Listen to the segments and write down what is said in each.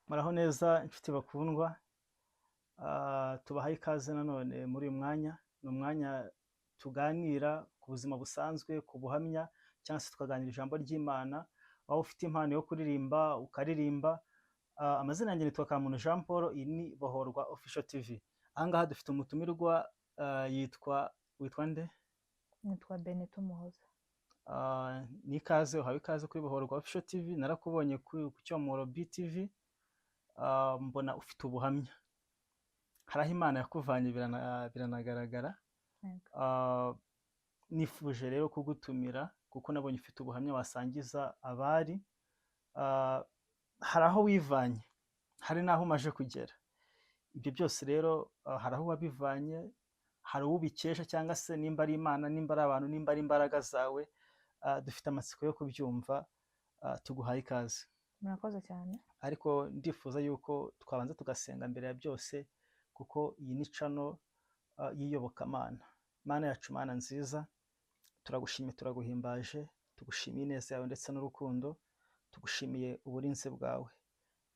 Muraho neza inshuti bakundwa, tubahaye ikaze nanone muri uyu mwanya. Ni umwanya tuganira ku buzima busanzwe, ku buhamya cyangwa se tukaganira ijambo ry'Imana. Waba ufite impano yo kuririmba ukaririmba. Amazina yanjye nitwa Kamuntu Jean Paul, iyi ni Bohorwa Official TV. Aha ngaha dufite umutumirwa, yitwa, witwa nde? Nitwa Benita Umuhoza. Ni ikaze, uhawe ikaze kuri Bohorwa Official TV. Narakubonye ku Cyomoro BTV, mbona ufite ubuhamya. Hari aho Imana yakuvanye biranagaragara. Yego. Nifuje rero kugutumira kuko nabonye ufite ubuhamya wasangiza abari. Hari aho wivanye, hari n'aho umaze kugera. Ibyo byose rero, hari aho wabivanye, hari uwo ubikesha cyangwa se nimba ari Imana, nimba ari abantu, nimba ari imbaraga zawe, dufite amatsiko yo kubyumva, tuguhaye ikaze. Murakoze cyane. Ariko ndifuza yuko twabanza tugasenga mbere ya byose, kuko iyi ni channel y'iyobokamana. Mana yacu, Mana nziza, turagushimiye, turaguhimbaje, tugushimiye ineza yawe ndetse n'urukundo, tugushimiye uburinzi bwawe.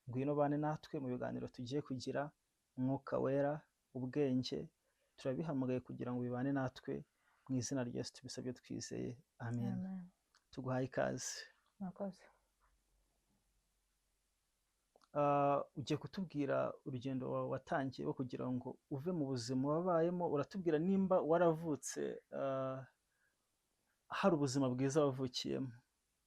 Ngwino bane natwe mu biganiro tugiye kugira. Umwuka Wera, ubwenge, turabihamagaye kugira ngo bibane natwe. Mu izina rya Yesu tubisabye twizeye, amen. Amen. Tuguhaye ikaze. Murakoze. Ugiye kutubwira urugendo wawe watangiye wo kugira ngo uve mu buzima wabayemo. Uratubwira nimba waravutse hari ubuzima bwiza wavukiyemo.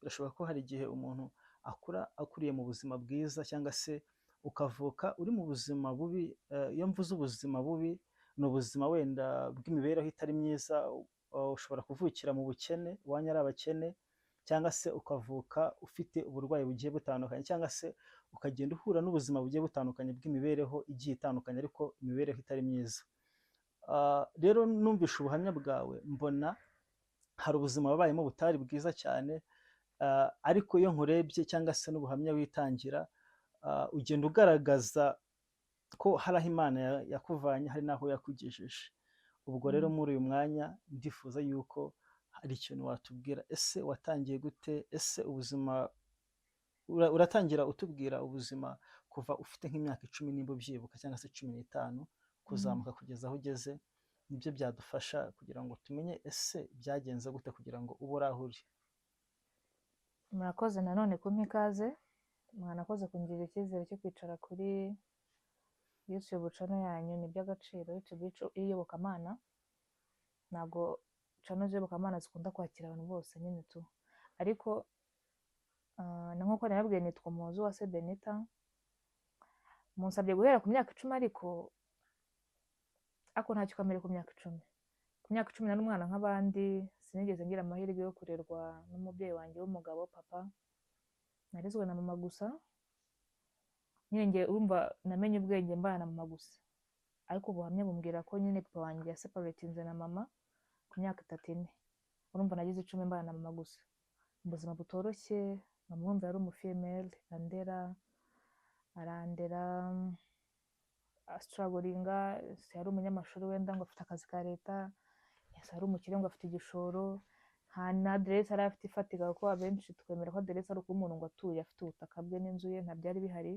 Birashoboka ko hari igihe umuntu akura akuriye mu buzima bwiza cyangwa se ukavuka uri mu buzima bubi. Iyo mvuze ubuzima bubi, ni ubuzima wenda bw'imibereho itari myiza. Ushobora kuvukira mu bukene, iwanyu ari abakene, cyangwa se ukavuka ufite uburwayi bugiye butandukanye, cyangwa se ukagenda uhura n'ubuzima bugiye butandukanye bw'imibereho igiye itandukanye, ariko imibereho itari myiza. Rero numvishe ubuhamya bwawe, mbona hari ubuzima wabayemo butari bwiza cyane, ariko iyo nkurebye cyangwa se n'ubuhamya witangira, ugenda ugaragaza ko hari aho Imana yakuvanye, hari n'aho yakugejeje. Ubwo rero muri uyu mwanya ndifuza yuko hari ikintu watubwira. Ese watangiye gute? Ese ubuzima uratangira utubwira ubuzima kuva ufite nk'imyaka 10 nimba ubyibuka, cyangwa se 15, kuzamuka kugeza aho ugeze, nibyo byadufasha kugira ngo tumenye ese byagenze gute kugira ngo ube uri aho uri. Murakoze nanone kumpa ikaze. Mwanakoze kungirira icyizere cyo kwicara kuri YouTube channel yanyu, ni iby'agaciro. YouTube y'iyobokamana, ntabwo channel z'iyobokamana zikunda kwakira abantu bose nyine tu, ariko na nk'uko nababwiye, nitwa Umuhoza Uwase Benita. Munsabye guhera ku myaka 10, ariko ntacyo kamere ku myaka 10. Ku myaka 10 nari umwana nk'abandi. Sinigeze ngira amahirwe yo kurerwa n'umubyeyi wanjye w'umugabo, papa. Narezwe na mama gusa nyine. Njye urumva namenye ubwenge mbana na mama gusa, ariko ubuhamya bumbwira ko nyine papa wanjye yaseparatinze na mama ku myaka 3, 4. Urumva nagize 10 mbana na mama gusa mu buzima butoroshye. Mama urumva yari umufille-mère, andera, arandera astrugglinga. Yari umunyamashuri wenda ngo afite akazi ka leta, yari umukire ngo afite igishoro, nta na aderesi yari afite ifatika, kuko abenshi twemera ko aderesi ari ukuba umuntu ngo atuye afite ubutaka bwe n'inzu ye. Nta byari bihari.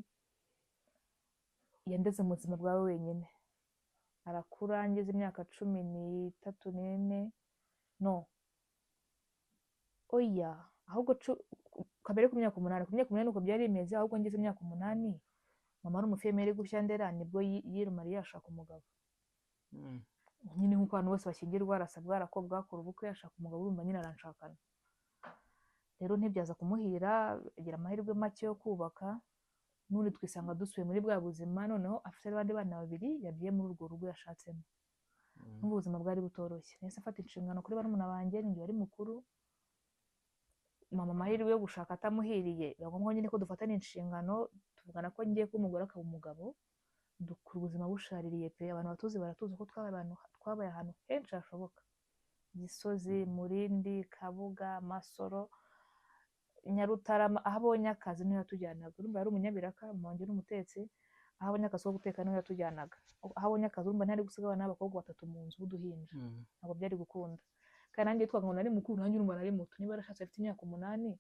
Yandeze mu buzima bwawe wenyine, arakura. Ngeze imyaka 13, 14, no oya, ahubwo kabere ku myaka 8, ku myaka 8 uko byari bimeze. Ahubwo ngeze imyaka 8, mama ari umufille-mère gutya ndera, nibwo yirumariye ashaka umugabo. Nyine nk'uko abantu bose bashyingirwa, arasabwa, arakobwa, akora ubukwe, ashaka umugabo. Urumva nyine aranshakana. Rero ntibyaza kumuhira, agira amahirwe make yo kubaka, n'ubundi twisanga dusubiye muri bwa buzima. Noneho afite n'abandi bana babiri yabyaye muri urwo rugo yashatsemo. N'ubwo ubuzima bwari butoroshye, nahise mfata inshingano kuri barumuna banjye, ninjye wari mukuru. Mama amahirwe yo gushaka atamuhiriye, biba ngombwa nyine ko dufatana inshingano, tuvugana ko ngiye kuba umugore akaba umugabo. Dukura ubuzima bushaririye pe. Abantu batuzi baratuzi ko twabaye abantu, twabaye ahantu henshi hashoboka: Gisozi, Murindi, Kabuga, Masoro, Nyarutarama. Aho abonye akazi niho yatujyanaga. Urumva yari umunyabiraka, mama wanjye ni umutetsi. Aho abonye akazi ko guteka niho yatujyanaga. Aho abonye akazi, urumva ntiyari gusiga abana b'abakobwa batatu mu nzu b'uduhinja. Ntabwo byari gukunda. Kandi nanjye yitwaga ngo nari mukuru, nanjye urumva nari muto. Niba yarashatse afite imyaka 8.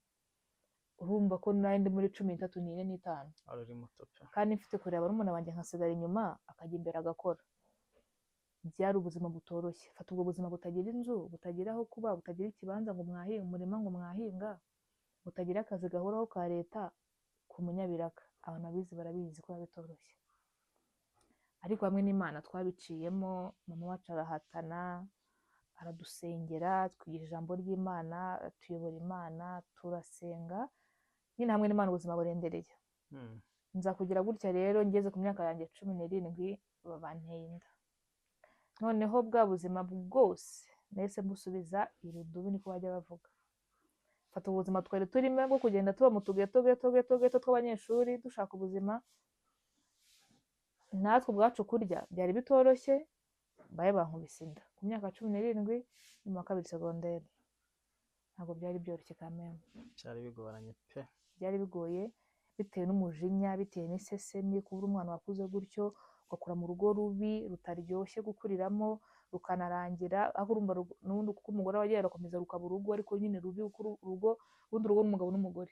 Urumva ko nari ndi muri 13 n'ine n'itanu. Wari uri muto pe. Kandi mfite kureba barumuna banjye nkasigara inyuma, akajya imbere agakora. Byari ubuzima butoroshye. Fata ubwo buzima butagira inzu, butagira aho kuba, butagira ikibanza ngo mwahinga, umurima ngo mwahinga, butagira akazi gahoraho ka leta, ku munyabiraka. Abantu babizi barabizi ko biba bitoroshye. Ariko hamwe n'Imana twabiciyemo, mama wacu arahatana, aradusengera, twigisha ijambo ry'Imana, atuyobora Imana, turasenga, nyine hamwe n'Imana ubuzima burendereye. Nza kugira gutya rero ngeze ku myaka yanjye 17 banteye inda. Noneho bwa buzima bwose nahise mbusubiza irudubi, niko bajya bavuga. Fata ubuzima twari turimo bwo kugenda tuba mu tugeto geto geto geto tw'abanyeshuri dushaka ubuzima, natwe ubwacu kurya byari bitoroshye, baye bankubise inda ku myaka 17 nyuma ya 2 segonderi. Ntabwo byari byoroshye kameme. Byari bigoranye pe. Byari bigoye bitewe n'umujinya, bitewe n'isesemi, kubura umwana wakuze gutyo, ugakura mu rugo rubi rutaryoshye gukuriramo, rukanarangira aho urumva n'ubundi kuko umugore aba agiye arakomeza rukaba urugo, ariko nyine rubi, kuko urugo ubundi urugo n'umugabo n'umugore,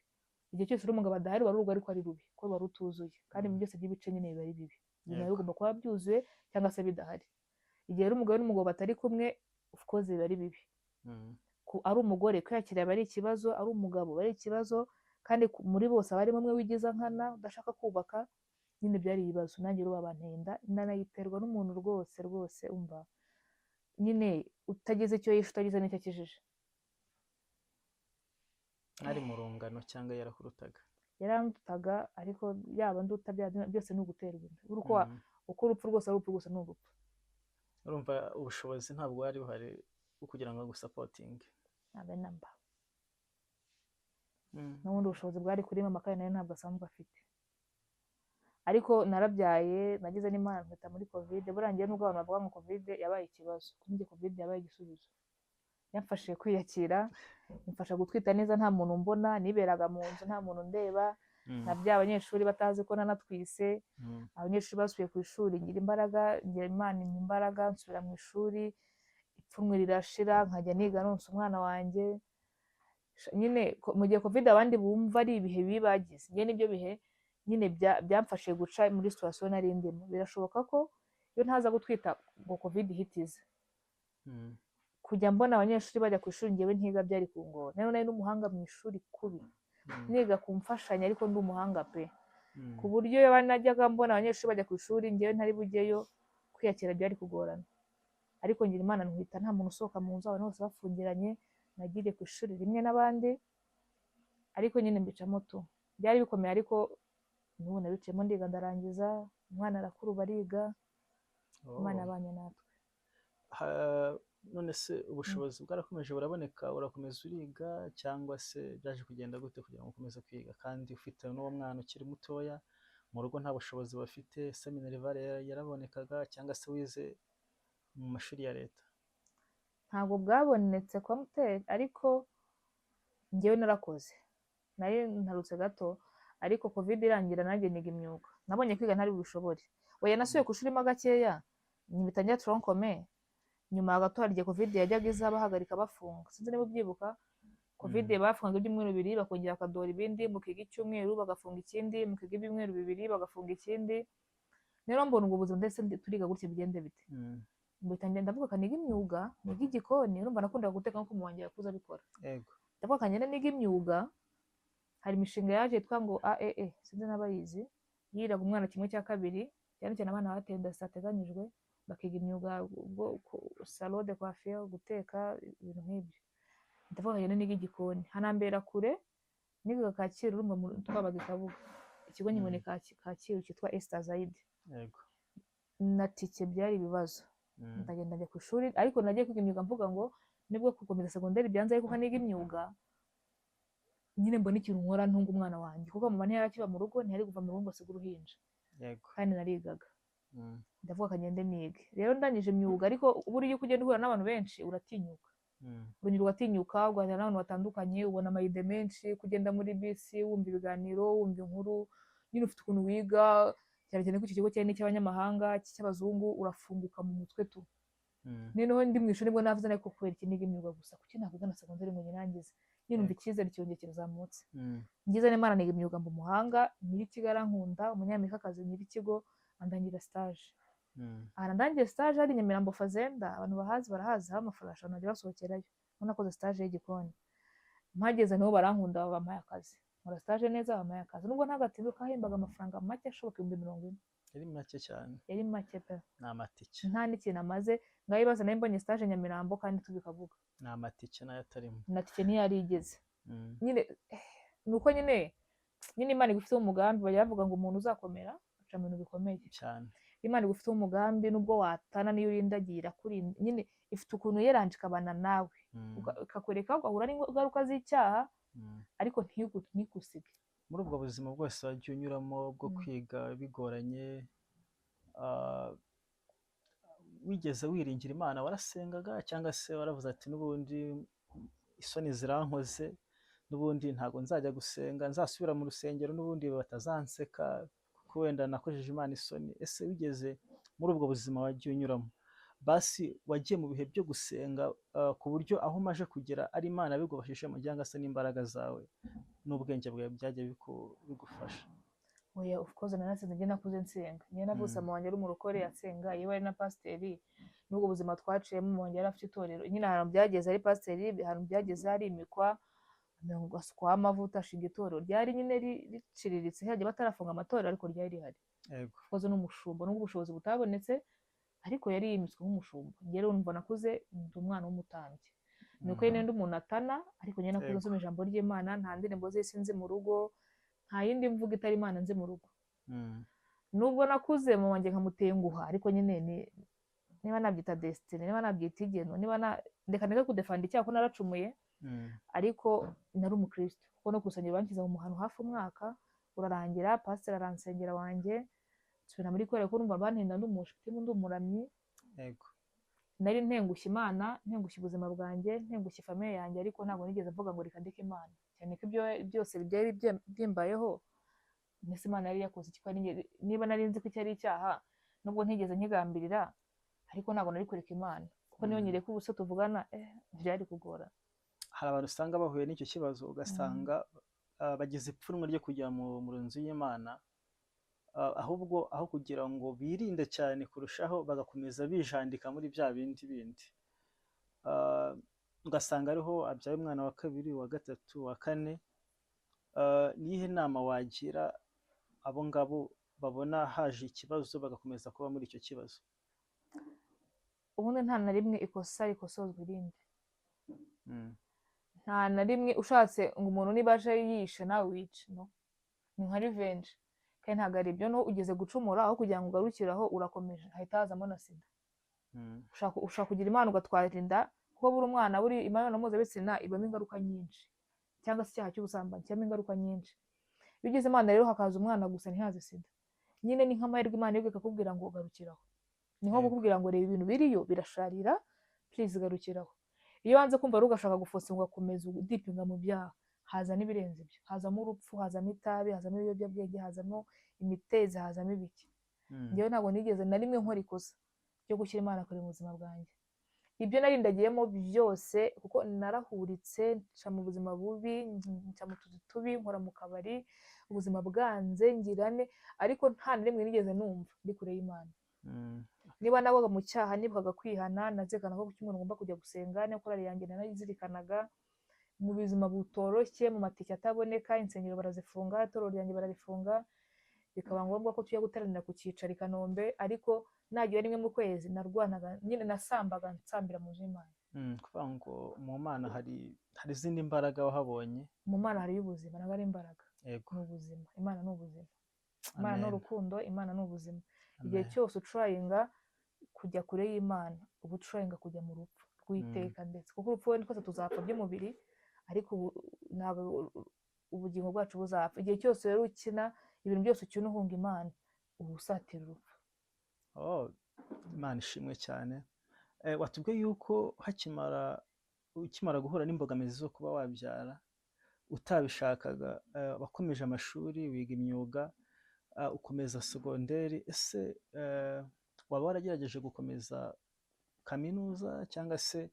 igihe cyose uri umugabo adahari ruba ari urugo ariko ari rubi, kuko ruba rutuzuye, kandi ibintu byose by'ibice nyine biba ari bibi, ibintu biba bigomba kuba byuzuye cyangwa se bidahari. Igihe rero umugabo n'umugabo batari kumwe, of course biba ari bibi. Ari umugore kwiyakira aba ari ikibazo, ari umugabo aba ari ikibazo, kandi muri bose aba harimo umwe wigiza nkana udashaka kubaka, nyine byari ibibazo. Nanjye rero banteye inda, ndanayiterwa n'umuntu rwose rwose, umva nyine utagize icyo yishe, utagize n'icyo akijije. Ari mu rungano cyangwa yarakurutaga? Yarandutaga, ariko yaba nduta byose ni uguterwa inda. Uko urupfu rwose ari urupfu gusa, ni urupfu. Urumva ubushobozi ntabwo bwari buhari bwo kugira ngo agusapotinge. Abe namba. N'ubundi ubushobozi bwari kuri mama, kandi nawe ntabwo asanzwe afite. Ariko narabyaye, nagize n'Imana mpita muri Covid. Burangiye nubwo abantu bavuga ngo Covid yabaye ikibazo, kuri njye Covid yabaye igisubizo. Yamfashije kwiyakira, imfasha gutwita neza nta muntu mbona, niberaga mu nzu nta muntu ndeba, nabyaye abanyeshuri batazi ko nanatwise, abanyeshuri basubiye ku ishuri ngira imbaraga, ngira Imana impa imbaraga nsubira mu ishuri, ipfunwe rirashira, nkajya niga nonsa umwana wanjye. Nyine mu gihe Covid abandi bumva ari ibihe bibi bagize, njye nibyo bihe nyine byamfashije guca muri situation nari ndimo. Birashoboka ko iyo ntaza gutwita ngo Covid ihitize, kujya mbona abanyeshuri bajya ku ishuri njyewe ntiga byari kungora. Nari nari n'umuhanga mu ishuri kubi, niga ku mfashanyo ariko ndi umuhanga pe, ku buryo iyo najyaga mbona abanyeshuri bajya ku ishuri njyewe ntari bujyeyo, kwiyakira byari kugorana. Ariko ngira Imana ntwita nta muntu usohoka mu nzu, abantu bose bafungiranye, nagiriye ku ishuri rimwe n'abandi, ariko nyine mbicamo tu. Byari bikomeye ariko n'ubu nabiciyemo ndiga ndarangiza, umwana arakura ubu ariga, Imana yabanye natwe. None se ubushobozi bwarakomeje buraboneka, urakomeza uriga, cyangwa se byaje kugenda gute kugira ngo ukomeze kwiga kandi ufite n'uwo mwana ukiri mutoya, mu rugo nta bushobozi bafite, se minerivare yarabonekaga cyangwa se wize mu mashuri ya leta? Ntabwo bwabonetse kwa muteri, ariko njyewe narakoze, nari ntarutse gato, ariko Covid irangira nanjye niga imyuga. Nabonye kwiga ntari bubishobore. Oya, nasubiye ku ishuri mo gakeya, mpita njya tronc commun. Nyuma gato hari igihe Covid yajyaga iza bahagarika bafunga, sinzi niba ubyibuka. Covid bafungaga ibyumweru 2 bakongera bakadora ibindi, mukiga icyumweru bagafunga ikindi, mukiga ibyumweru 2 bagafunga ikindi. Rero mbona ubwo buzima ndetse turiga gutya bigende bite. Mpita ngenda ndavuga ka niga imyuga, niga igikoni, urumva nakundaga guteka nkuko umuntu wanjye yakuze abikora. Ndavuga ka ngende niga imyuga. Hari imishinga yaje yitwa ngo AEE, sinzi n'abayizi, yiraga umwana 1/2, cyane cyane abana bateye inda zitateganyijwe, bakiga imyuga ubwo salon de coiffure, guteka, ibintu nk'ibyo. Ndavuga ngende niga igikoni, hanambera kure, nigaga Kacyiru, urumva twabaga i Kabuga, ikigo nyine Kacyiru cyitwa Esther Zaidi. Na tike byari ibibazo. Ndagenda njya ku ishuri, ariko nagiye kwiga imyuga mvuga ngo nibwo gukomeza segonderi byanze, ariko niga imyuga nyine mbona ikintu nkora ntunga umwana wanjye, kuko mama ntiyari akiba mu rugo, ntiyari kuva mu rugo ngo asige uruhinja. Kandi narigaga. Ndavuga kagende nige. Rero ndangije imyuga, ariko buriya uko ugenda uhura n'abantu benshi uratinyuka. Urongera ugatinyuka, uganira n'abantu batandukanye, ubona amayide menshi, kugenda muri bisi wumva ibiganiro, wumva inkuru, nyine ufite ukuntu wiga, cyane cyane ko iki kigo cyari n'icy'abanyamahanga, cy'abazungu, urafunguka mu mutwe tu. Noneho ndi mu ishuri nibwo navuze ariko kubera iki niga imyuga gusa, kuki nakwiga na segonderi ngo nyirangize? Nyine numva icyizere cyongeye kirazamutse. Ngize n'Imana niga imyuga mba umuhanga, nyir'ikigo arankunda, Umunyamerikakazi nyir'ikigo andangira stage. Ahantu ndangiye stage hari Nyamirambo Fazenda, abantu bahazi barahazi, haba amafarashi, abantu bajya basohokerayo. Niho nakoze stage y'igikoni. Mpageze niho barankunda, bampaye akazi, nkora stage neza, bampaye akazi, nubwo ntagatinze, kahembaga amafaranga make ashoboka, 40,000. Yari make cyane. Yari make pe. Ni amatike. Nta n'ikintu amaze. Ngaho ibaze, nari mbonye stage Nyamirambo kandi tubikavuga. Ni amatike nayo atarimo. Na tike ntiyari igeze. Nyine ni uko nyine Imana igufiteho umugambi. Bajya bavuga ngo umuntu uzakomera aca mu bintu bikomeye. Cyane. Imana igufiteho umugambi, nubwo watana niyo urindagira irakurinda. Nyine ifite ukuntu yeranje ikabana nawe, ikakwereka ugahura n'ingaruka z'icyaha, ariko ntikusige. Muri ubwo buzima bwose wagiye unyuramo bwo kwiga bigoranye, wigeze wiringira Imana? Warasengaga cyangwa se waravuze ati: "N'ubundi isoni zirankoze, n'ubundi ntabwo nzajya gusenga, nzasubira mu rusengero n'ubundi batazanseka kuko wenda nakojeje Imana isoni"? Ese wigeze muri ubwo buzima wagiye unyuramo, basi wagiye mu bihe byo gusenga, ku buryo aho umaje kugera ari Imana bigufashijemo, cyangwa se n'imbaraga zawe n'ubwenge bwawe byagiye bigufasha? Oya, of course narasenze. Njye nakuze nsenga. Njye navutse mama wanjye ari umurokore asenga, yewe ari na pasiteri. N'ubwo buzima twaciyemo, mama wanjye yari afite itorero. Nyine ahantu byageze ari pasiteri, ahantu byageze harimikwa, asukwaho amavuta, ashinga itorero ryari nyine riciriritse, hagiye batarafunga amatorero, ariko ryari rihari. Of course n'umushumba, nubwo ubushobozi butabonetse, ariko yari yimitswe nk'umushumba. Njye rero numva nakuze ndi umwana w'umutambyi, ni uko nyine ndi umuntu atana, ariko njye nakuze nsoma ijambo ry'Imana. Nta ndirimbo z'isi nzi mu rugo, nta yindi mvugo itari Imana nzi mu rugo. Nubwo nakuze mama wanjye nkamutenguha, ariko nyine ni niba nabyita destiny, niba nabyita igeno, niba na reka ndeke kudefanda icyaha ko naracumuye, ariko nari umukristo, kuko no ku rusengero banshyize mu muhano hafi umwaka urarangira, pasiteri aransengera wanjye, nsubira muri korali, kuko urumva bantinda ndi umushuti, ndi umuramyi. Nari ntengushye Imana, ntengushye ubuzima bwanjye, ntengushye famille yanjye, ariko ntabwo nigeze mvuga ngo reka ndeke Imana, cyane ko ibyo byose byari byimbayeho. Mbese Imana yari yakoze iki? Ko ari niba nari nzi ko icyo ari icyaha, nubwo ntigeze nkigambirira, ariko ntabwo nari kureka Imana, kuko niyo nyereka ubusa tuvugana, byari kugora. Hari abantu usanga bahuye n'icyo kibazo, ugasanga bagize ipfunwe ryo kujya mu nzu y'Imana, ahubwo aho kugira ngo birinde cyane kurushaho, bagakomeza bijandika muri bya bindi bindi. Ugasanga ariho abyaye umwana wa kabiri, wa gatatu, wa kane. Ni iyihe nama wagira abo ngabo babona haje ikibazo bagakomeza kuba muri icyo kibazo? Ubundi nta na rimwe ikosa rikosozwa irindi. Nta na rimwe. Ushatse ngo umuntu niba aje yishe nawe wice, no ni nka revenge, kandi ntabwo ari ibyo. No ugeze gucumura, aho kugira ngo ugarukire aho, urakomeje, hahita hazamo na sida. Ushaka kugira Imana ugatwara inda, kuko buri umwana, buri imibonano mpuzabitsina ibamo ingaruka nyinshi, cyangwa se icyaha cy'ubusambanyi kibamo ingaruka nyinshi. Iyo ugize Imana rero hakaza umwana gusa ntihaze sida, nyine ni nk'amahirwe Imana yo ikakubwira ngo garukiraho. Ni nko kukubwira ngo reba ibintu biriyo birasharira, please garukiraho. Iyo wanze kumva rero ugashaka gufosa, ugakomeza udipinga mu byaha, haza n'ibirenze ibyo, hazamo urupfu, hazamo itabi, hazamo ibiyobyabwenge, hazamo imitezi, hazamo ibiki. Njyewe ntabwo nigeze na rimwe nkora ikosa ryo gushyira Imana kure mu buzima bwanjye. Ibyo narindagiyemo byose, kuko narahuritse, nca mu buzima bubi, nca mu tuzi tubi, nkora mu kabari, ubuzima bwanze ngirane, ariko nta na rimwe nigeze numva ndi kure y'Imana. Niba nagwaga mu cyaha, nibukaga kwihana, nazirikana ko ku cyumweru ngomba kujya gusenga, niyo korali yanjye narazirikanaga. Mu buzima butoroshye, mu matike ataboneka, insengero barazifunga, itorero ryanjye bararifunga, bikaba ngombwa ko tujya guteranira ku cyicaro i Kanombe, ariko nagiye rimwe mu kwezi, narwanaga nyine, nasambaga nsambira mu nzu y'Imana. Kuvuga ngo mu Mana hari izindi mbaraga wahabonye. Mu Mana hariyo ubuzima, ntabwo ari imbaraga. Ni ubuzima. Imana ni ubuzima, Imana ni Amen. urukundo, Imana ni ubuzima. Igihe Amen. cyose ucurayinga kujya kure y'Imana, uba ucurayinga kujya mu rupfu rw'iteka ndetse, kuko urupfu wenda twese tuzapfa by'umubiri, ariko ubu ntabwo ubugingo bwacu buzapfa. Igihe cyose rero ukina ibintu byose, ukina uhunga Imana, uba usatira urupfu. Oh, Imana ishimwe cyane. Watubwiye yuko ukimara guhura n'imbogamizi zo kuba wabyara utabishakaga, wakomeje amashuri, wiga imyuga, ukomeza segonderi. Ese waba waragerageje gukomeza kaminuza cyangwa se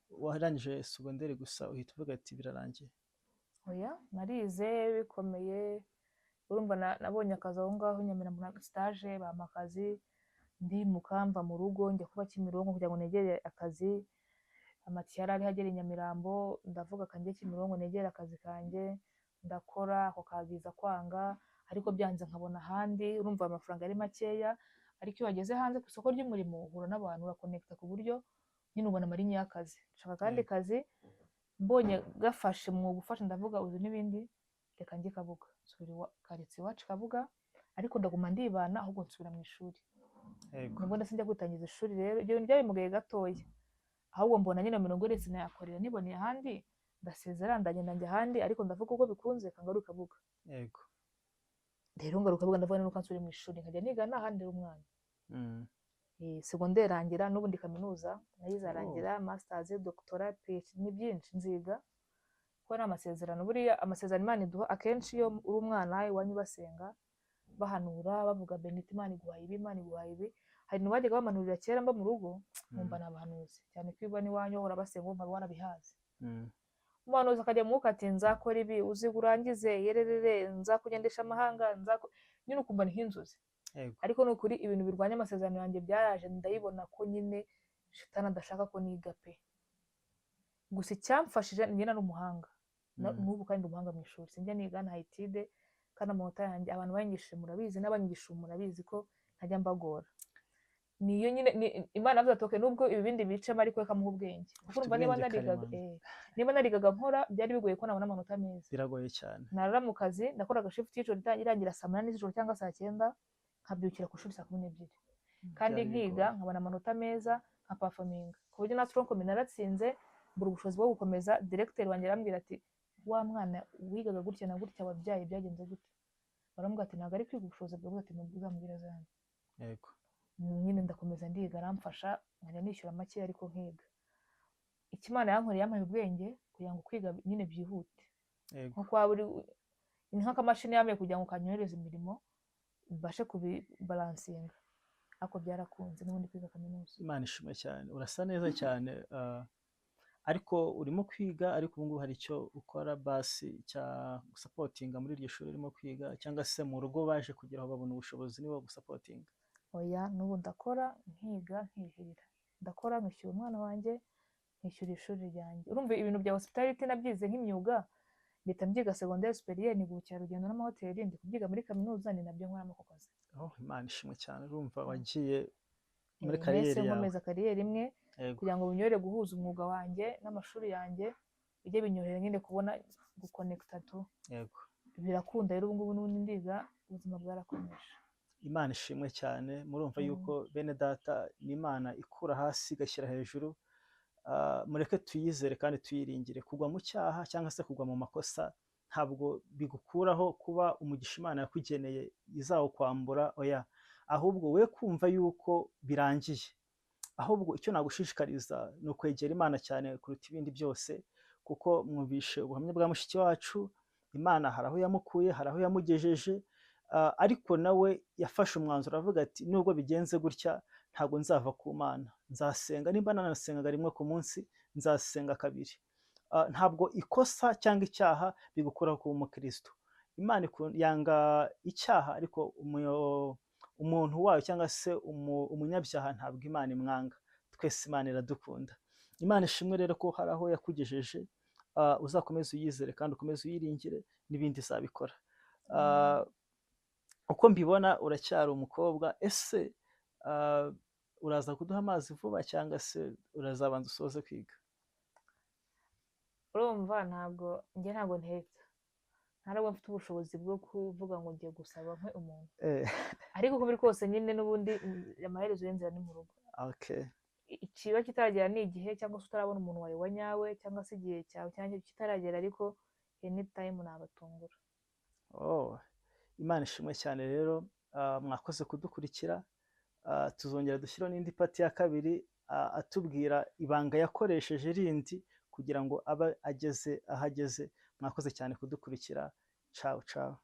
Warangije segonderi gusa uhita uvuga ati birarangiye? Oya, narize bikomeye. Urumva nabonye akazi aho ngaho Nyamirambo na stage, bampa akazi, ndimuka mva mu rugo njya kuba Kimironko kugira ngo negere akazi. Amatike yari ariho agera i Nyamirambo, ndavuga kanjye Kimironko negere akazi kanjye, ndakora ako kagiza kwanga, ariko byanze nkabona ahandi. Urumva amafaranga ari makeya, ariko iyo wageze hanze ku isoko ry'umurimo uhura n'abantu, urakonekita ku buryo nyine ubona amarinye y'akazi. Nshaka akandi kazi, mbonye gafashe umwuga ufashe, ndavuga uzi n'ibindi, reka njye Kabuga, nsubira karitsiye iwacu Kabuga, ariko ndaguma ndibana, ahubwo nsubira mu ishuri. Nubwo ndetse njya gutangiza ishuri rero, ibyo bintu byabimugaye gatoya, ahubwo mbona nyine 40 sinayakorera, niboneye ahandi, ndasezera, ndagenda njya ahandi, ariko ndavuga ubwo bikunze reka ngaruke Kabuga. Rero ngaruka Kabuga, ndavuga nuko nsubira mu ishuri nkajya niga n'ahandi umwana. Segonderi irangira, n'ubundi kaminuza nayo izarangira, masters, doctorat, PhD, ni byinshi nziga, kuko ni amasezerano. Buriya amasezerano Imana iduha akenshi iyo uri umwana iwanyu basenga, bahanura, bavuga Benita Imana iguhaye ibi, Imana iguhaye ibi. Hari ibintu bajyaga bamanurira kera mba mu rugo, nkumva ni abahanuzi, cyane ko iyo iwanyu bahora basenga wumva warabihaze. Umuhanuzi akajya mu mwuka ati nzakora ibi, uziga urangize, yererere, nzakugendesha amahanga, nyine ukumva ni nk'inzozi. Ariko ni ukuri ibintu birwanya amasezerano yanjye byaraje, ndayibona ko nyine shitani adashaka ko niga pe. Gusa icyamfashije, njye nari umuhanga, n'ubu kandi ndi umuhanga mu ishuri, sinjya niga nta étude, kandi amanota yanjye abantu banyigishije murabizi, n'abanyigishije murabizi ko ntajya mbagora. Niyo nyine Imana yavuze ati okay, nubwo ibi bindi bicemo ariko reka muhe ubwenge, kuko Ufite urumva niba ubwenge narigaga karemano. Niba narigaga nkora, byari bigoye ko nabona amanota meza. Biragoye cyane. Narara mu kazi, nakoraga shift y'ijoro irangira saa 8 z'ijoro cyangwa saa 9, nkabyukira ku ishuri saa 12, kandi Byari nkiga bigoye. nkabona amanota meza, nka performinga ku buryo na tronc commun naratsinze, mbura ubushobozi bwo gukomeza. Directeur wanjye arambwira ati wa mwana wigaga gutya na gutya wabyaye byagenze gute? Baramubwira ati ntabwo ari kwiga ubushobozi bwawe, ati uzamubwire zanjye. Nyine ndakomeza ndiga, aramfasha nkajya nishyura make ariko nkiga. Icyo Imana yankoreye, yampaye ubwenge kugira ngo kwiga nyine byihute. Nko waba uri ni nk'akamashini yambaye kugira ngo kanyohereze imirimo mbashe kubibalansinga, ariko byarakunze n'ubundi kwiga kaminuza. Imana ishimwe cyane. Urasa neza cyane, ariko urimo kwiga, ariko ubu ngubu hari icyo ukora basi cya gusapotinga muri iryo shuri urimo kwiga, cyangwa se mu rugo baje kugira aho babona ubushobozi nibo bagusapotinga? Oya, n'ubu ndakora, nkiga, nkirihirira. Ndakora nkishyura umwana wanjye, nkishyura ishuri ryanjye. Urumva ibintu bya hospitality nabyize nk'imyuga, mpita mbyiga secondaire supérieur, niga ubukerarugendo n'amahoteli, ndi kubyiga muri kaminuza, ni nabyo nkoramo ako kazi. Oh, Imana ishimwe cyane. Urumva wagiye muri Nahise carrière yawe. nkomeza carrière imwe kugira ngo binyorohere guhuza umwuga wanjye n'amashuri yanjye, bijye binyorohera nyine kubona gukonekita tu. Birakunda rero, ubu ngubu n'ubundi ndiga, ubuzima bwarakomeje. Imana ishimwe cyane. Murumva yuko bene data ni Imana ikura hasi igashyira hejuru. Mureke tuyizere kandi tuyiringire. Kugwa mu cyaha cyangwa se kugwa mu makosa ntabwo bigukuraho kuba umugisha Imana yakugeneye izawukwambura, oya. Ahubwo we kumva yuko birangiye, ahubwo icyo nagushishikariza ni ukwegera Imana cyane kuruta ibindi byose, kuko mwumvishe ubuhamya bwa mushiki wacu. Imana hari aho yamukuye, hari aho yamugejeje, ariko nawe yafashe umwanzuro aravuga ati nubwo bigenze gutya ntabwo nzava ku Mana, nzasenga, nimba nanasengaga rimwe ku munsi nzasenga kabiri. Ntabwo ikosa cyangwa icyaha bigukuraho kuba umukristo. Imana yanga icyaha, ariko umuntu wayo cyangwa se umunyabyaha ntabwo Imana imwanga. Twese Imana iradukunda. Imana ishimwe rero ko hari aho yakugejeje, uzakomeze uyizere kandi ukomeze uyiringire, n'ibindi izabikora. Uko mbibona uracyari umukobwa, ese uraza kuduha amazi vuba cyangwa se urazabanza usoze kwiga? Urumva ntabwo njye ntabwo nteka, nta nubwo mfite ubushobozi bwo kuvuga ngo ngiye gusaba nkwe umuntu, ariko uko biri kose nyine n'ubundi amaherezo y'inzira ni mu rugo. Ikiba kitaragera ni igihe, cyangwa se utarabona umuntu wawe wa nyawe, cyangwa se igihe cyawe cyangwa kitaragera, ariko anytime nabatungura. Oh, Imana ishimwe cyane rero, mwakoze kudukurikira. Tuzongera dushyireho n'indi part ya kabiri, atubwira ibanga yakoresheje rindi kugira ngo abe ageze aho ageze. Mwakoze cyane kudukurikira. Ciao ciao.